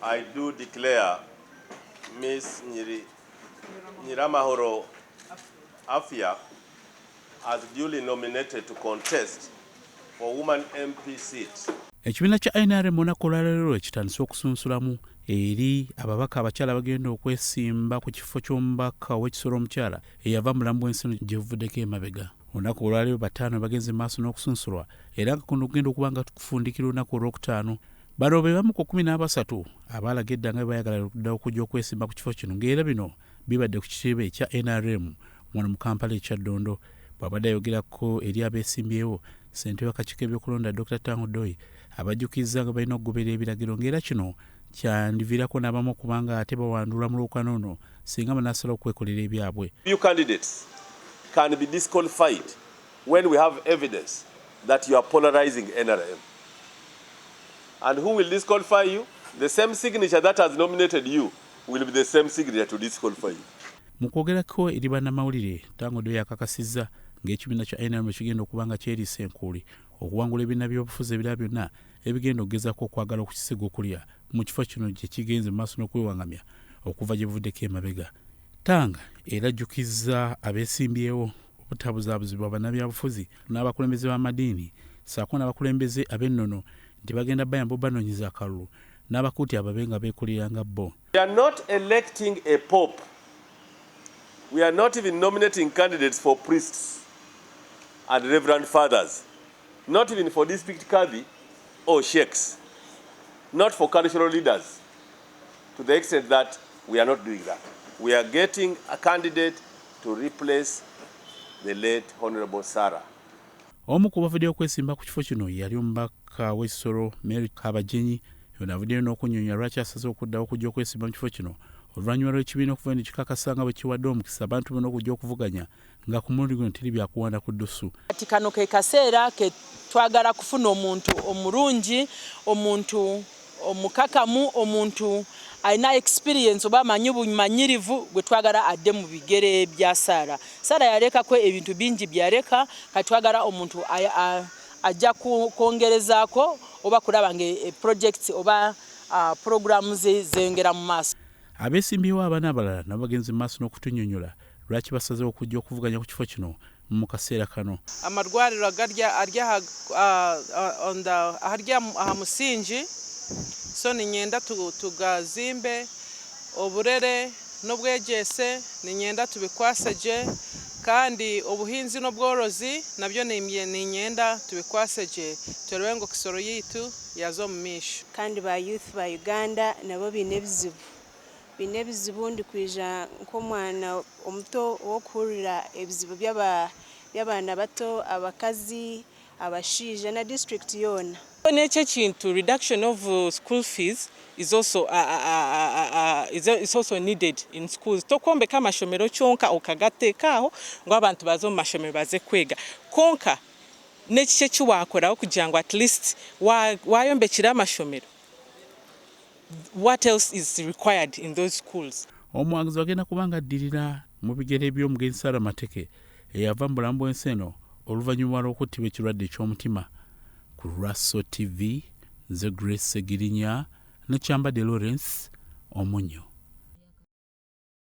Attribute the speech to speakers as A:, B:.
A: I do declare Miss Nyiramahoro Afia as duly nominated to contest for woman MP seat.
B: Ekibiina kya NRM olunaku olwaleero kitandise okusunsulamu eri ababaka abakyala abagenda okwesimba ku kifo ky'omubaka ow'ekisolo omukyala eyava mu bulamu bw'ensi eno gye buvuddeko emabega. Olunaku olwaleero bataano bagenze mu maaso n'okusunsulwa era nga kuno kugenda okuba nga kufundikira olunaku olwokutaano. Bano be bamu ku 13 abaalaga edda nga bwe bayagala ddala okujja okwesimba ku kifo kino ng'era bino bibadde ku kitebe ekya NRM wano mu Kampala e Kyaddondo. Bw'abadde ayogerako eri abeesimbyewo, ssentebe w'akakiiko k'ebyokulonda Dr. Tang Odoi abajjukizza nga balina okugoberera ebiragiro ng'era kino kyandiviirako n'abamu okuba nga ate bawandulwa mu lwokano luno singa banaasalawo okwekolera ebyabwe.
A: Few candidates can be disqualified when we have evidence that you are polarizing NRM. And who will disqualify you? The same signature that has nominated you will be the same signature to disqualify you.
B: Mu kwogerako eri bannamawulire, Tang Odoi yakakasizza ng'ekibiina kya NRM kigenda okuba nga kyeriisa enkuuli okuwangula ebibiina by'obufuzi ebirala byonna ebigenda okugezaako okwagala okukisiga okulya mu kifo kino gye kigenze mu maaso n'okwewangamya okuva gye buvuddeko emabega. Tang era ajjukizza abeesimbyewo obutabuzaabuzibwa bannabyabufuzi n'abakulembeze b'amadiini ssaako n'abakulembeze ab'ennono nti bagenda bayamba obanoonyeza akalulu n'abakuuti ababe nga beekolera nga bo.
A: We are not electing a pope. We are not even nominating candidates for priests and reverend fathers, not even for district kadhi or sheikhs, not for cultural leaders, to the extent that we are not doing that. We are getting a candidate to replace the late Honorable Sarah.
B: Omu ku bavuddeyo okwesimba ku kifo kino yali omubaka w'ekisolo Mary Kabagenyi. Ono avuddeyo n'okunnyonnyola lwaki asaze okuddawo okujja okwesimba mu kifo kino oluvannyuma lw'ekibiina okuva ne kikakasa nga bwe kiwadde omukisa abantu bonna okujja okuvuganya nga ku mulundi guno teri byakuwanda ku ddusu.
C: Kati kano ke kaseera ke twagala kufuna omuntu omulungi, omuntu omukakamu, omuntu alina experience oba amanyi bumanyirivu gwe twagala adde mu bigere bya Sarah. Sarah yalekako ebintu bingi byaleka, kati twagala omuntu ajja kwongerezaako oba kulaba nga projects oba programs zeyongera mu maaso.
B: Abeesimbyewo abana abalala nabo bagenze mu maaso n'okutunnyonnyola lwaki basazeewo okujja okuvuganya ku kifo kino mu kaseera kano.
D: Amarwariro agari ahari aha musingi, so ninyenda tugazimbe. Oburere n'obwegyese ninyenda tubikwase gye, kandi obuhinzi n'obworozi nabyo ninyenda tubikwase gye, turebe ngu Kisoro yaitu yaza omu maisho.
E: Kandi ba youth ba Uganda nabo biine ebizibu, biine ebizibu. Ndikwija nk'omwana omuto ow'okuhurira ebizibu by'abaana bato, abakazi, abashaija na district yoona.
F: N'ekyo ekintu, reduction of school fees is also needed in schools. Tokwombeka amashomero kyonka okagateeka aho ngu abantu baze omu mashomero baze kwega konka, n'ekiki eki wakoraho kugira ngu at least wayombekire amashomero, what else is required in those schools?
B: Omuwanguzi agenda kuba nga addirira mu bigere by'omugenzi Sarah Mateke eyava mu bulamu bw'ensi eno oluvannyuma lw'okuttibwa ekirwadde eky'omutima. Ku Lwaso TV, nze Grace Segirinya ne Kyambadde Lawrence Omunyo.